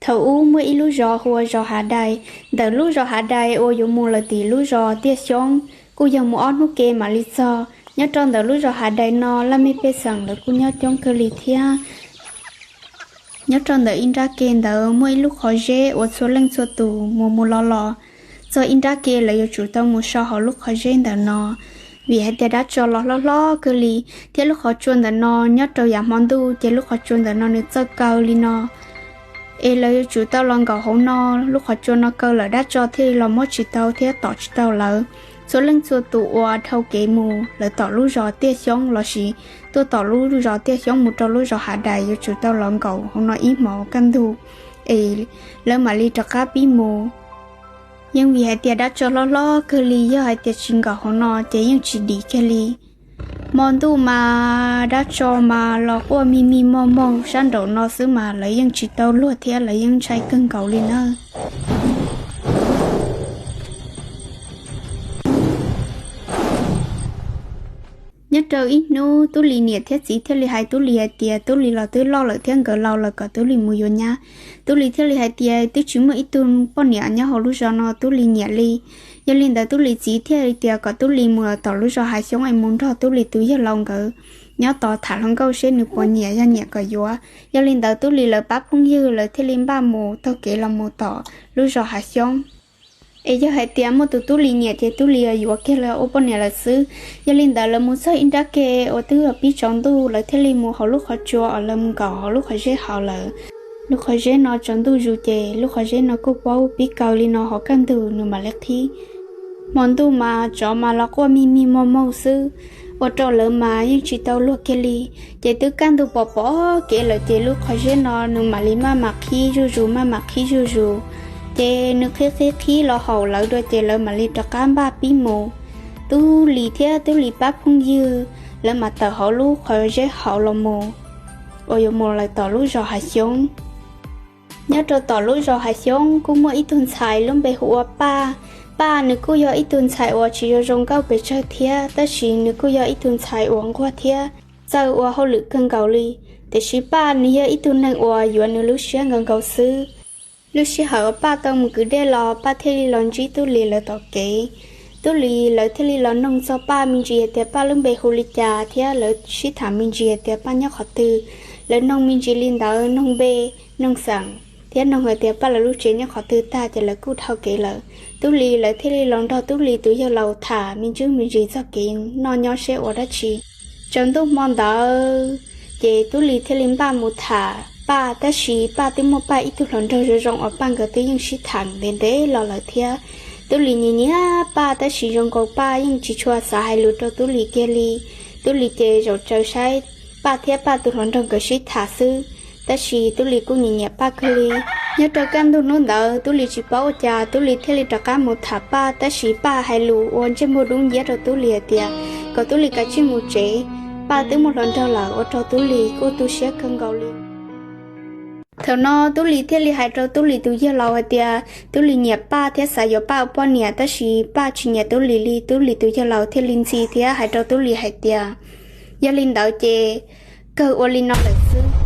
Thaum ub muaj ib lub zos hu ua zos Hav Dais. Ntawm lub zos Hav Dais uas yuav mus lawm tim lub zos Tiaj Xyoob kuj yog mus ob hnub ke mam li txog. Nyob rau ntawm lub zos Hav Dais no laj mej pej xeem lawv kuj nyob coob kawg li thiab. Nyob rau ntawm ib nrab ke ntawd muaj ib lub qhov zeb uas txhua leej txhua tus mus mus los los txog ib nrab ke lawv yuav tsum tau mus so hauv lub qhov zeb ntawm no, vim hais tias dab tsov los hlob hlob kawg li, thiab lub qhov tsua ntawm no nyob rau yav hmo ntuj ces lub qhov tsua ntawm no nws txawj kaw li no. Es lawv yuav tsum tau los nkaum hauv no, lub qhov tsua no kaw lawm dab tsov thiaj li los muab tsis tau thiab tom tsis tau lawv. Txhua leej txhua tus uas dhau kev mus lawv tom lub zos Tiaj Xyoob lossis tuaj tom lub zos Tiaj Xyoob mus rau lub zos Hav Dais yuav tsum tau los nkaum hauv no ib hmos kaj ntug es lawv mam li rov qab pib mus. Yeej vim hais tias dab tsov hlob hlob kawg li, yog hais tias tsis nkaum hauv no ces yeej tsis dim kiag li. Hmo ntuj mas dab tsov mas los quaj mig mig mog mog sab nraum no xwb mas lawv yeej tsis tau luag thiab lawv yeej ntshai kawg nkaus li nawb. Nyob rau ib hnub Tub Lis niam thiab txiv thiaj li hais Tub Lis hais tias Tub Lis los twb loj lawm thiab nkawd laus lawm kom Tub Lis mus yuav nyab. Tub Lis thiaj li hais tias twb tsis muaj ib tug poj niam nyob hauv lub zos no Tub Lis nyiam li. Yog li ntawd Tub Lis txiv thiaj li tias kom Tub Lis mus tom lub zos Hav Xyoob es mus nrog Tub Lis tus yawg laus nkawd nyob tos tham hluas nkauj seb nws puas nyiam, yog nyiam kom yuav. Yog li ntawd Tub Lis lawv pab phooj ywg lawv thiaj li npaj mus taug kev los mus tom lub zos Hav Xyoob. Es yog hais tias muaj tus Tub Lis nyiam ces Tub Lis yuav kiag lawv ua poj niam lawm xwb. Yog li ntawd lawv mus txog ib nrab ke uas twb yog pib tsaus ntuj lawv thiaj li mus hauv lub qhov tsua uas lawv mus nkaum hauv lub qhov zeb hauv lawm. Lub qhov zeb no tsaus ntuj zus ces lub qhov zeb no kuj paub pib kaw li no hauv kaj ntug nws mam li qhib. Hmo ntuj mas tsov mas los quaj mig mig mog mog xwb, ua rau lawv mas yeej tsis tau luag kiag li. Ces twb kaj ntug pom pom kev lawm ces lub qhov zeb no nws mam li maj mam qhib zuj zus maj mam qhib zuj zus. Ces nws qhib qhib qhib los haum lawv dua ces lawv mam li rov qab npaj pib mus. Tub Lis thiab Tub Lis pab phooj ywg lawv mam tawm hauv lub qhov zeb hauv los mus uas yuav mus lawm tom lub zos Hav Xyoob. Nyob rau tom lub zos Hav Xyoob kuj muaj ib tug ntxhais lub npe hu ua Paj. Paj nws kuj yog ib tug ntxhais uas tsis zoo zoo nkauj pes tsawg thiab, tab sis nws kuj yog ib tug ntxhais uas nquag thiab txawj ua hauj lwm kawg nkaus li. Tiam sis Paj nws yog ib tug neeg uas yuav nws lub siab nkaus nkaus xwb. Lub sij hawm uas Paj tau mus kwv dej los Paj thiaj li los ntsib Tub Lis lawv tom kev. Tub Lis lawv thiaj li los noog txog Paj me ntsis hais tias Paj lub npe hu li cas thiab lawv sib tham me ntsis hais tias Paj nyob qhov twg. Lawv noog me ntsis li ntawd, noog npe, noog xeem thiab noog hais tias Paj lawv lub tsev nyob qhov twg tag ces lawv kuj dhau kev lawm. Tub Lis lawv thiaj li los nrog Tub Lis tus yawg laus tham me ntsis me ntsis txog kev noj nyob seb ua dab tsi. Tsaus ntuj hmo ntawd ces Tub Lis thiaj li npaj mus tham Paj, tab sis Paj twb muaj Paj ib tug hluas nraug zoo zoo uas Paj nkawd twb yeej sib tham ntev ntev los lawm thiab. Tub Lis nyiam nyiam Paj tab sis zoo nkaus Paj yeej tsis tshua xav hais lus rau Tub Lis kiag li. Tub Lis ces zaum tsaws saib Paj thiab Paj tus hluas nraug nkawd sib tham xwb, tab sis Tub Lis kuj nyiam nyiam Paj kawg li. Nyob rau kaj ntug hnub ntawd Tub Lis tsis paub ua cas Tub Lis thiaj li rov qab mus tham Paj, tab sis Paj hais lus ua ntsej muag dub nciab rau Tub Lis hais tias kom Tub Lis kav tsij mus tsev, Paj twb muaj hluas nraug lawm, ua rau Tub Lis kuj tu siab kawg nkaus li. Thaum no Tub Lis thiaj li hais rau Tub Lis tus yawg laus hais tias Tub Lis nyiam Paj thiab xav yuav Paj ua poj niam, tab sis Paj tsis nyiam Tub Lis li. Tub Lis tus yawg laus thiaj li ntxhi thiab hais rau Tub Lis hais tias yog li ntawd ces kawg ua li no lawm xwb.